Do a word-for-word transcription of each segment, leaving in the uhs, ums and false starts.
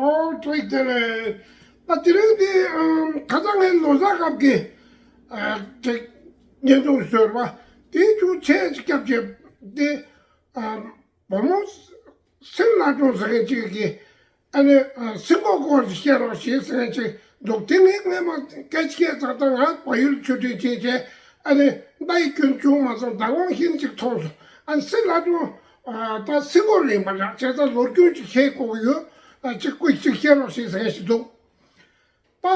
ཨོ་ཏྲིག་དེ་རེད། ད་དེ་རིང་འདི་ཨམ་ཁ་སང་ངའི་ལོ་གསར་སྐབས་ཀྱི་ཨ་ཏྲིག་བརྙན་ཐུང་བཟོས་པ་དེ་ཅུང་ཆེ་ཞིག་སྐྱབས་བྱས་ཏེ་ཨམ་བུ་མོ་སེང་ལྷ་སྒྲོན་ཟེར་མཁན་ཅིག་གིས་ཨ་ནི་ཨ་སེང་གོ་སྐོར་ཞིག་བཤད་རོགས་ཞེས་ཟེར་མཁན་ཅིག་འདུག་དེ་ངས་སྔས་མ་སྐད་ཆ་བཤད་ཙང་ད་ང་བལ་ཡུལ་ཆུ་ཁྲིད་ཕྱིན་བྱས་ཨ་ནི་ད་ཡི་སྐྱོན་བྱུང་མ་སོང་། ད་དགོང་ཤིན་ཅིག་མཐོང་སོང་། ཨ་ནི་སེང་ལྷ་སྒྲོན་ཨ་ད་སེང་གོ་རེད་མ་རེད། བྱས་ཙང་ལོ་རྒྱུས་ཅིག་བཤད་དགོས་ཀྱི་ཡོད། ཨ་ཅིག་སྐུ་ཅིག་བཤད་རོགས་ཞེས་ཟེར་མཁན་ཞིག་འདུག་ད་ཨ་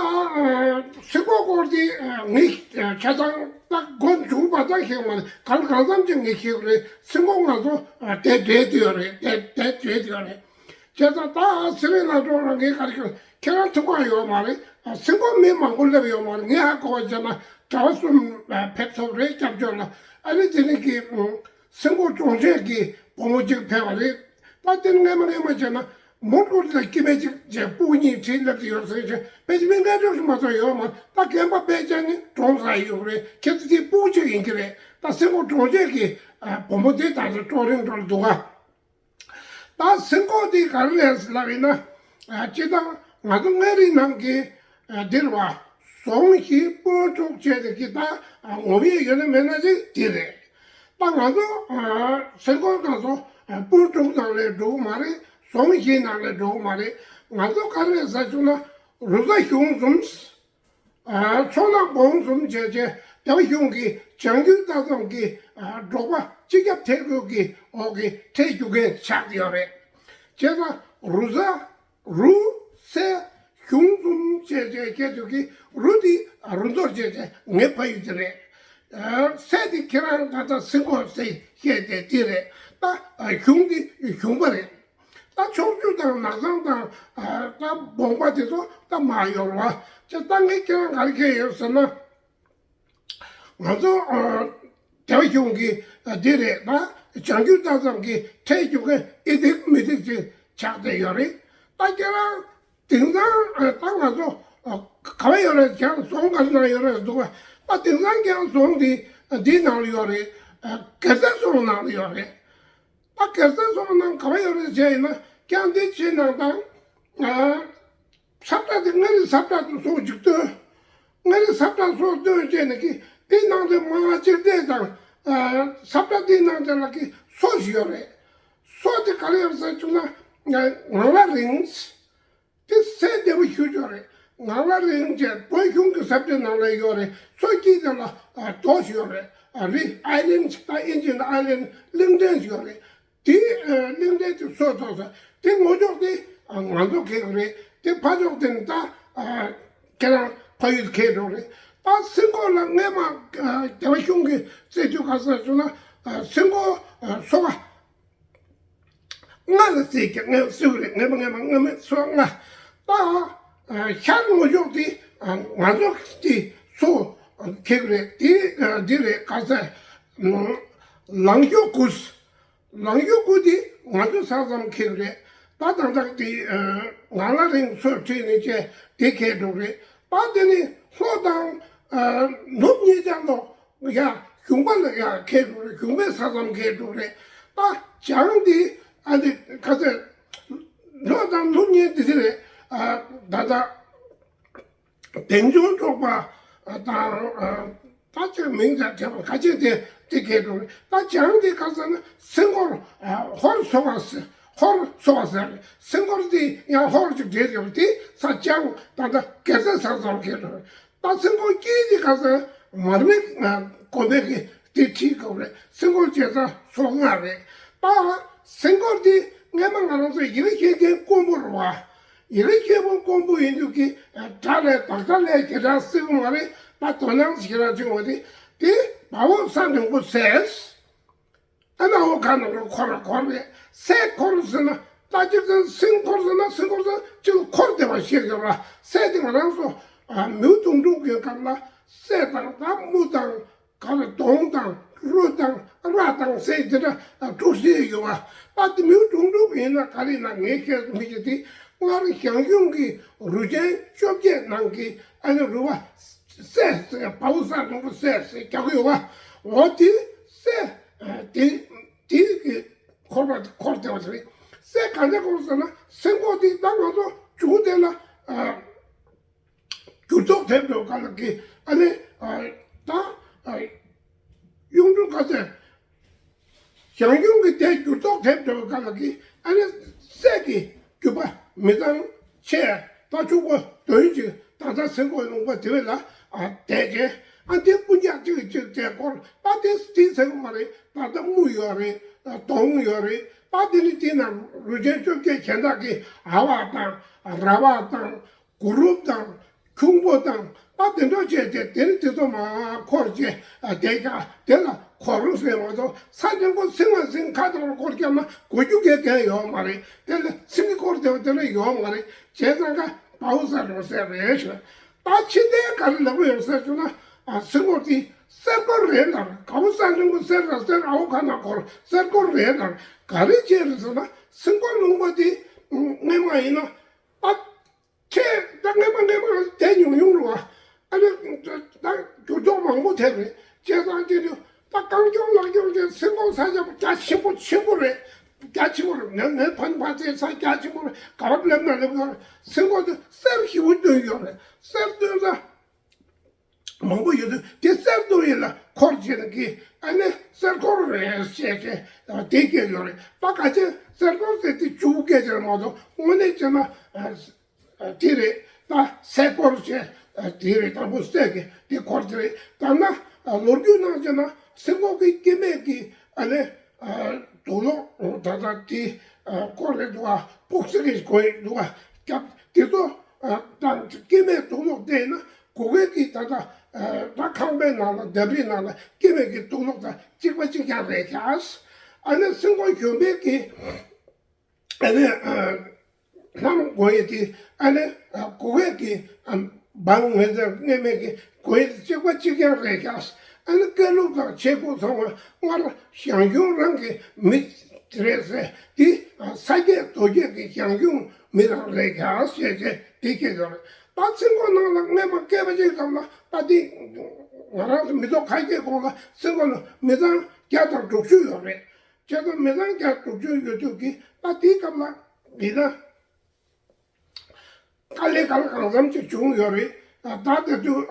སེང་གོ་སྐོར་དེ་ཨ་ངས་ཨ་ཆ་ཚང་ད་མགོ་མཇུག་མ་ཚང་ཤེས་མ་རེད། གང་གང་འཚམ་ཅིག་ངས་ཤེས་རེད། སེང་གོ་ང་ཚོ་ཨ་དེ་འདྲེས་དུ་ཡོད་རེད། དེ་དེ་འདྲེས་དུ་ཡོད་རེད། བྱས་ཙང་ད་ཨ་སེང་ལྷ་སྒྲོན་རང་གིས་ག་རེ་ཁྱེད་རང་ཐུག་ག་ཡོད་མ་རེད། ཨ་སེང་གོ་མི་མང་པོ་སླེབས་ཡོད་མ་རེད། ངས་ཧ་གོ་བ་བྱས་ན་གྲྭ་བ་གསུམ་ཨ་ཕེབས་ཐུབ་རེད། སྐྱབས་བཅོལ་ལ་ཨ་ནི་དེ་ནས་ཀྱི་ཨ་སེང་གོ་གྲོང་ཁྱེར་གྱི་བུ་མོ་གཅིག་ཕེབས་པ་རེད། ད་དེ་ནས་སྔས་མ་སྔས་མ་བྱས་ན་མོན་གྷོ་ལ་སྐྱེ་དམན་གཅིག་བྱས་སྤུ་གུ་གཉིས་ཁྲིད་སླེབས་ཀྱི་ཡོད་ཟེར་བྱས་ཕལ་ཆེར་མི་ལྔ་བཅུ་ཞིག་མ་གཏོགས་ཡོད་མ་རེད། ད་རྒན་པ་ཕལ་ཆེར་ནི་གྲོངས་ཚར་ཡོད་རེད། ཁྱེད་ཚོ་དེ་སྤུ་གུ་གཅིག་ཡིན་གྱི་རེད། ད་སེང་གོ་གྲོང་ཁྱེར་གྱི་ཨ་བུ་མོ་དེ་ད་ལྟ་ཀྲོ་རིང་འགྲོ་ལ་འདུག་ག་ད་སེང་གོ་དེ་ག་རེ་རེད་ལབ་ཡིན་ན། ཨ་སྤྱིར་བཏང་ང་ཚོ་མངའ་རིས་ནང་གི་ཨ་འདིར་བ་ཟོང་བཞི་སྤུན་དྲུག་བྱས་ཏེ་གི་ད་ཨ་ངོམ་ཡས་ཡོད་ན་མེད་ན་ཅིག་དེ་རེད། ད་ང་ཚོ་ཨ་སེང་གོ་ང་ཚོ་ཨ་སྤུན་དྲུག་ནང་ལས་འགྲོ་གི་མ་རེད། ཟོང་བཞི་ནང་ལས་འགྲོ་གི་མ་རེད། ང་ཚོ་ག་རེ་རེད་ཟེར་བྱུང་ན་རུ་ཚ་གཞུང་གསུམ། ཨ་མཚོ་ནག་སྦོམ་གསུམ་བྱས་བྱས་རྒྱ་བོད་གཞུང་གི་བྱང་རྒྱུད་རྩ་གསུམ་གྱི་ཨ་འབྲོག་པ་སྤྱི་ཁྱབ་ཐད་སྐོར་གྱི་འོག་གི་ཁྲལ་རྒྱུག་མཁན་ཆགས་ཡོད་རེད། བྱས་ཙང་རུ་ཚ་རུ་སེ་གཞུང་གསུམ་བྱས་བྱས་བྱས་དུས་ཀྱི་རུ་འདི་རུ་མདོར་བྱས་བྱས་ངའི་ཕ་ཡུལ་དེ་རེད། ཨ་སེ་འདི་ཁྱེད་རང་ད་ལྟ་སེང་གོ་སེ་བཤད་དེ་དེ་རེད། ད་ཨ་གཞུང་འདི་གཞུང་པ་རེད། ད་ཕྱོགས་བཅུ་དང་ནགས་ཚང་དང་ཨ་ད་སྦོང་པ་དེ་ཚོ་ད་མ་ཡོང་བ་ཅེས་ད་ངས་ཁྱེད་རང་ག་རེ་བཤད་ཡོད་ཟེར་ན། ང་ཚོ་ཨ་རྒྱ་བོད་གཞུང་གི་ཨ་འདི་རེད། ད་བྱང་རྒྱུད་རྩ་གསུམ་གྱི་ཁྲལ་རྒྱུག་མཁན་ཨི་ཐིག་མི་ཐིག་ཅིག་ཆགས་བསྡད་ཡོད་རེད། ད་ཁྱེད་རང་དེང་སང་ཨ་ད་ང་ཚོ་ཨ་ག་བ་ཡོད་རེད། ཁྱེད་རང་ཟོང་ག་ནང་ཡོད་རེད་འདུག་ག་ད་དེང་སང་ཁྱེད་རང་ཟོང་འདི་ཨ་འདིའི་ནང་ལ་ཡོད་རེད། ཨ་གེ་སར་ཟོང་ནང་ལ་ཡོད་རེད། ད་གེ་སར་ཟོང་ནང་ག་བ་ཡོད་རེད་བྱས་ཡིན་ན་ཀྱང་འདི་ཕྱི་ནང་དང་། ཨ་ས་བཀྲ་དེ་མངའ་རིས་ས་བཀྲ་དུ་སོགས་ཅིག་སྟོན། མངའ་རིས་ས་བཀྲ་སོགས་སྟོན་བྱས་ནས་ཀྱི་འདི་ནང་དེ་མ་ཅིག་བལྟས་དང་། ཨ་ས་བཀྲ་འདི་ནང་དེ་ལ་ཀྱི་སོ་ཞིག་ཡོད་རེད། སོ་དེ་ག་རེ་ཡོད་ཟེར་བྱུང་ན་ངང་ལ་རིང་། དེ་སྲས་བདེ་པོ་ཞུ་ཆོག་རེད། ངང་ལ་རིང་བྱས་བོད་གཞུང་གི་ས་བཀྲའི་ནང་ལ་ཡོད་རེད། སོ་དཀྱིལ་དེ་ལ་རྡོ་ཞིག་ཡོད་རེད། རི་ཨའི་ལན་ཞིག་ད་ཨིན་ཇི་ནང་ཨའི་ལན་གླིང་ཕྲན་ཞིག་ཡོད་རེད། དེ་གླིང་ཕྲན་དེ་སོ་ཐོག་ས་དེ་ངོ་ཅོག་དེ་ང་ཚོ་ཁེག་རེད། དེ་ཕ་ཅོག་དེ་ནི་ད་ཁྱེད་རང་ཕ་ཡུལ་ཁེག་འགྲོ་རེད། ད་སེང་གོ་ལ་སྔས་མ་རྒྱ་གཞུང་གི་རྩིས་དུས་ག་ས་བྱུང་ན་སེང་གོ་སོ་ག་ལྔ་ལ་རྩིས་ཀྱི་ལྔ་སུ་རེད། ངེས་པ་ངེས་པ་ལྔ་མེད་སོ་ལྔ། ད་ཤར་ངོ་ཅོག་དེ་ང་ཚོ་གི་སོ་ཁེག་རེད། དེ་འདི་རེད། ག་ས་ལང་ཤོ་དགུ། ལང་ཤོ་དགུ་དེ་ང་ཚོ་ས་མཚམས་ཁེག་རེད། ད་དང་ཐག་དེ་ངང་ལ་རིང་སོ་ཁྲིད་ནས་བྱས་དེ་ཁེག་འགྲོ་རེད། ད་དེ་ནི་ལྷོ་དང་ནུབ་གཉིས་ཀྱང་ལོ། ཡ་གཞུང་པ་ལ་ཡ་ཁེག་འགྲོ་རེད། གཞུང་པའི་ས་མཚམས་ཁེག་འགྲོ་རེད། ད་བྱང་འདི་ཨ་འདི་ག་ཚོད་ལྷོ་དང་ནུབ་གཉིས་འདི་ཚེ་རེད། ཨ་ད་ད་དེང་ཆུང་འབྲོག་པ་དང་ཨ་ད་ཅིག་མིང་ཙམ་དྲན་པ་ག་ཅིག་དེ་དེ་ཁེག་འགྲོ་རེད། ད་བྱང་འདི་ག་ཚོད་ན་སེང་གོར་ཧོར་སོ་བ་ཟེར། ཧོར་སོ་བ་ཟེར་རེད། སེང་གོར་འདི་ཡང་ཧོར་ཅིག་འདྲེས་ཡོད་པ་དེ་ས་བྱང་ད་ད་གེ་སར་ས་མཚམས་ཁེག་འགྲོ་རེད། ད་སེང་གོ་དཀྱིལ་དེ་ག་ས་མར་མེ་དགོན་པའི་གི་དེ་ཁྲིད་དགོས་རེད། སེང་གོ་བྱས་ཙང་སོ་ལྔ་རེད། ད་སེང་གོ་དེ་སྔས་མ་ང་རང་ཚོ་ཡི་གེ་ཤེས་མཁན་དཀོན་པོ་རེད་བ། ཡི་གེ་ཤེས་མཁན་དཀོན་པོ་ཡིན་དུས་ཀྱི་སྒྲ་ལས་བག་ཆགས་ལས་ཀྱི་སྒྲ་སྲིད་པ་མ་རེད། ད་དོ་སྣང་ཞིག་རང་བྱུང་བ་དེ་དེ་བ་འོག་ས་འགྲེང་བུ་ཟེར། ཨ་ན་འོ་ག་ན་རོ་འཁོར་ར་འཁོར་རེད། སེ་འཁོར་ཟེར་ན་ད་ཅིག་ཙམ་སེང་འཁོར་ཟེར་ན་སེང་འཁོར་ཟེར་ཅིག་འཁོར་བསྡད་པ་ཞིག་ཡོད་ར། སེ་དེ་ང་རང་ཚོ་མིའུ་གདུང་དྲུག་གི་སྐབས་ལ་སེ་དང་ད་དམུ་དང་ག་རེ་གདོང་དང་རུ་དང་ར་དང་སེ་དེ་འདྲ་དྲུག་སེ་ཡོད་པ། ད་དེ་མིའུ་གདུང་དྲུག་ཡིན་ན་ག་རེ་ཡིན་ན་ངས་བཤད་མི་ཤེས་དེ་སྔར་ཞང་ཞུང་གི་རུ་ཆེན་བཅོ་བརྒྱད་ནང་གི་ཨ་ནི་རུ་བ་སེ་ཟེར་བ་བོ་ས་དང་པོ་སེ་ཟེར་རྒྱག་གི་ཡོད་པ། འོ་དེ་སེ་དེ་དེ་གི་འཁོར་བ་འཁོར་བསྡད་པ་དེ་རེད། སེ་ག་འདྲ་འཁོར་ཟེར་ན་སེང་གོ་དེ་ད་ང་ཚོ་ ཐེབས་འགྲོ་ག་ལ་གི་ཨ་ནི་ད་གཡུང་དྲུང་བཀའ་སྩལ། ཞང་ཞུང་གི་དེ་འགྱུར་ལྡོག་ཐེབས་འགྲོ་ག་ལ་གི་ཨ་ནི་སྲས་ཀྱི་རྒྱུད་པ་མི་ཚང་ཆེ་ད་ཕྱུག་པོ་དོན་ཅིག་ད་ལྟ་སེང་གོ་ལུང་པ་དེ་བས་ལ་ཨ་དེ་གས་ཨ་དེ་སྤུན་ཀྱག་ཅིག་ཅིག་དེ་སྐོར་ད་དེ་དེ་ཟེར་གི་མ་རེད། ད་ལྟ་དམུ་ཡོད་རེད། དོང་ཡོད་རེད། ད་དེ་ནི་དེ་ན་རུ་ཆེན་བཅོ་བརྒྱད་གཞན་དག་གི་ཨ་བ་དང་ར་བ་དང་། གུ་རུབ་དང་། ཁྱུང་པོ་དང་། ཨ་དེ་འདྲ་བྱས་ཏེ་དེ་ནི་དེ་ཚོ་མ་འཁོར་བྱས་ཨ་དེ་ཀ་དེ་ལ་འཁོར་ཟེར་མ་གཏོགས་ས་ཆེན་པོ་སེང་བ་སེང་ཁ་དང་འཁོར་རྒྱབ་ན་གོ་རྒྱུ་གས་གས་ཡོད་མ་རེད། དེ་ལ་སེང་གེ་འཁོར་བསྡད་པ་དེ་ལ་ཡོད་མ་རེད། བྱས་ཙང་ཀ་བའུ་ས་རོ་ཟེར་རེད་ཞུ། ད་ཕྱི་དེ་ག་རེ་ལབ་ཡོད་ཟེར་ཞུ་ན་ཨ་སེང་གོ་དེ་གསེར་འཁོར་རེད་ལ་ག་བོ་ས་ཆེན་པོ་གསེར་ར་གསེར་ཨའོ་ཁ་ན་འཁོར་གསེར་འཁོར་རེད་ལ་ག་རེ་བྱས་རེད་ཟེར་ན་སེང་གོ་ལུང་པ་དེ་སྔས་མ་ཡིན་ན་ཨ། ཁྱེད་ད་ངེས་པ་ངེས་པ་དེ་ཉུང་ཉུང་རུ་བ། ཨ་ནི་ད་འགྱུར་ལྡོག་མང་པོ་ཐེབས་རེད། བྱས་ཙང་དེ་དུས་ད་རྐང་ལྗོངས་ལག་ལྗོངས་ཀྱི་སེང་གོ་ས་ཆ་རྒྱ་ཆེན་པོ་ཆེན་པོ་རེད། རྒྱ་ཆེན་པོ་རེད། ངས་ངས་ཕན་ཕ་ཚའི་ས་རྒྱ་ཆེན་པོ་རེད། ག་བར་སླེབས་ན་སླེབས་ན་སེང་གོ་དེ་གསེར་ཞེ་པོ་བཏོན་ཡོད་རེད། གསེར་བཏོན་ས་མང་པོ་ཡོད་དུས་དེ་གསེར་བཏོན་ཡིན་ལ་འཁོར་བྱས་ན་གི་ཨ་ནི་གསེར་འཁོར་རེད་ཟེར་བྱས་དེ་སྐད་ཡོད་རེད། ད་ག་ཚོད་གསེར་འཁོར་ཟེར་དེ་ཆུ་བོ་སྐད་ཆ་རེད་མ་གཏོགས་དངོས་གནས་བྱས་ན། དེ་རེད། ད་སེ་སྐོར་བྱས་དེ་རེད། དང་པོ་སྲས་ཀྱི་དེ་སྐོར་དེ་རེད། ད་ན་ལོ་རྒྱུས་ནང་བྱས་ན་སེང་གོ་གི་སྐྱེ་དམན་གྱི་ཨ་ནི་དུག་ལོག་ད་ལྟ་དེ་སྐོར་རེད་འདུག་ཨ། སྤུག་སེ་གི་གོ་ཡི་འདུག་ཨ། སྐྱབས་དེ་ཚོ་དང་སྐྱེ་དམན་དུག་ལོག་བསྟེན་ན་གོ་གས་ཀྱི་ད་ལྟ་ད་ཁང་པའི་ནང་ལ་ལྡབ་རིའི་ནང་ལ་སྐྱེ་དམན་གྱི་དུག་ལོག་དང་གཅིག་པ་གཅིག་རྐྱང་རེད་ཤག་ཨ་ནི་སེང་གོ་གཞོན་པའི་གི་ཨ་ནི་ལྷམ་གོན་ཡས་དེ་ཨ་ནི་གོ་བས་ཀྱི་བང་ངོས་ཟེར་སྔས་མེད་ཀྱི་གོ་ཡས་དེ་གཅིག་པ་གཅིག་རྐྱང་རེད་ཤག་ཨ་ནི་སྐད་ལུགས་དང་ཆས་གོས་ཚང་མ་སྔར་ཞང་ཞུང་རང་གི་མི་རེད་ཟེར། དེ་ས་སྐྱེས་རྡོ་སྐྱེས་ཀྱི་ཞང་ཞུང་མི་རང་རེད་ཤག་ཞེས་བྱས་དེ་སྐད་ཡོད་རེད། ད་སེང་གོ་ནང་ལ་སྔས་མ་སྐྱེས་པ་ཅིག་ཙམ་ལ་ད་དེ་ང་རང་ཚོ་མི་ཐོག་ཁ་སྐྱེས་གོང་ལ་སེང་གོ་ལ་མི་ཚང་བརྒྱ་དང་དྲུག་ཅུ་ཡོད་རེད། བྱས་ཙང་མི་ཚང་བརྒྱ་དྲུག་ཅུ་ཡོད་དུས་ཀྱི་ད་དེའི་སྐབས་ལ་ཡིན་ན་དཀའ་ལས་གང་ལ་གང་འཚམ་ཅིག་བྱུང་ཡོད་རེད། ད་ད་དུས་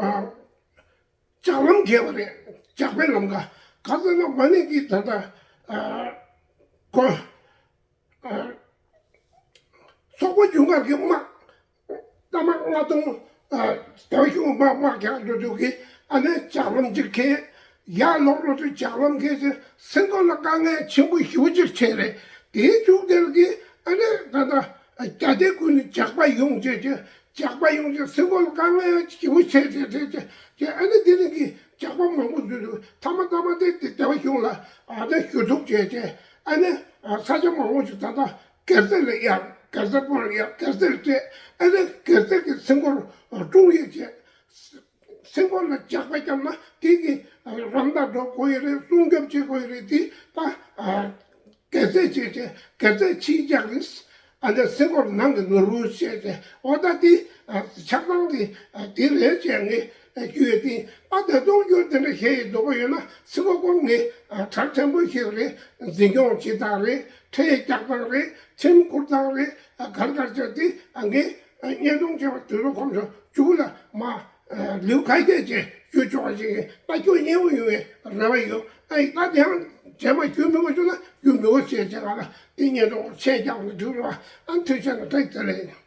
ཇག་ལམ་བརྒལ་བ་རེད། ཇག་པའི་ལམ་ཁ་ག་ཚོད་ན་མ་ཎི་གི་ད་ལྟ་ཁོ་སོག་པོ་ཇུན་གར་གྱི་དམག་ལྟ་མ་ལྔ་སྟོང་ཟླ་བ་གཞུང་དམག་དམག་རྒྱག་འགྲོ་དུས་ཀྱི་ཨ་ནི་ཇག་ལམ་གཅིག་འཁེལ། ཡར་ལོག་འགྲོ་དུས་ཇག་ལམ་འཁེལ་ཚེ་སེང་གོ་ལ་དཀའ་ངལ་ཆེན་པོ་ཞེ་པོ་ཅིག་འཕྲད་རེད། དེའི་མཇུག་དེར་གྱི་ཨ་ནི་ད་ལྟ་རྒྱ་སྡེ་ཀུན་ནས་ཇག་པ་ཡོང་བྱས་ཀྱི་ཇག་པ་ཡོང་ཅིག་སེང་གོ་ལ་དཀའ་ངལ་ཞེ་པོ་འཕྲད་འཕྲད་འཕྲད་ཀྱི་ཨ་ནི་དེ་ནི་གི་ཇག་པ་མང་པོ་འཛུལ་འདུག་མཐའ་མ་མཐའ་མ་དེ་དེ་སྡེ་པ་གཞུང་ལ་ཨ་ནི་ཞུ་གཏུག་བྱས་ཀྱི་ཨ་ནི་ས་ཆ་མང་པོ་ཞིག་ད་ལྟ་སྒེར་རྩེ་ལ་གཡར། སྒེར་རྩེ་དཔོན་ལ་གཡར། སྒེར་རྩེ་ལ་སྤྲད། ཨ་ནི་སྒེར་རྩེ་གི་སེང་གོ་ལ་སྲུང་ཡས་བྱས། སེང་གོ་ལ་ཇག་པ་བརྒྱབ་ན་དེ་གི་རམ་ད་འགྲོ་དགོས་ཡས་རེད། སྲུང་སྐྱོབ་བྱེད་དགོས་ཡས་རེད། དེ་ད་སྒེར་རྩེ་བྱས་བྱས་སྒེར་རྩེ་ཕྱིའི་ཇག་རེད། ཨ་ནི་སེང་གོ་ལ་ནང་གི་ནོར་བུ་བྱས་བྱས་འོ་ད་དེ་ཆགས་སྡང་དེ་དེ་རེད་ཅེས་ངས་ཞུ་ཡས་དེ། ཨ་ད་དུང་རྒྱུ་དེ་འདྲ་བཤད་ཡས་འདུག་པ་ཡོད་ན་སེང་གོ་སྐོར་ངས་གྲགས་ཆེན་པོ་ཞིག་རེད། འཛིན་སྐྱོང་བྱེད་སྟངས་རེད། ཁྲལ་རྒྱག་སྟངས་རེད། ཁྲིམས་བཀུར་སྟངས་རེད། གར་གར་བྱས་ཏེ་ངས་བརྙན་ཐུང་བྱས་པ་དུས་རབས་ཁོམ་སོང་མཇུག་ལ་མ་ལེའུ་ཁ་ཤས་ཅིག་ཞུ་ཆོག་པ་ཞིག་ཡིན། ད་ཁྱོད་སྙན་པོ་ཡོང་བའི་རེ་བ་ཡོད། ཨ་ད་དེའང་རྗེས་མ་རྒྱུས་མི་དགོས་བྱུང་ན་རྒྱུས་མི་དགོས་བྱས་བྱས་ང་ལ་དེ་བརྙན་ཐུང་ཆེད་རྒྱག་ནས་འགྲིག་རེད་བ། ཨ་ཐུགས་རྗེ་ཆེ། བཀྲ་ཤིས་བདེ་ལེགས།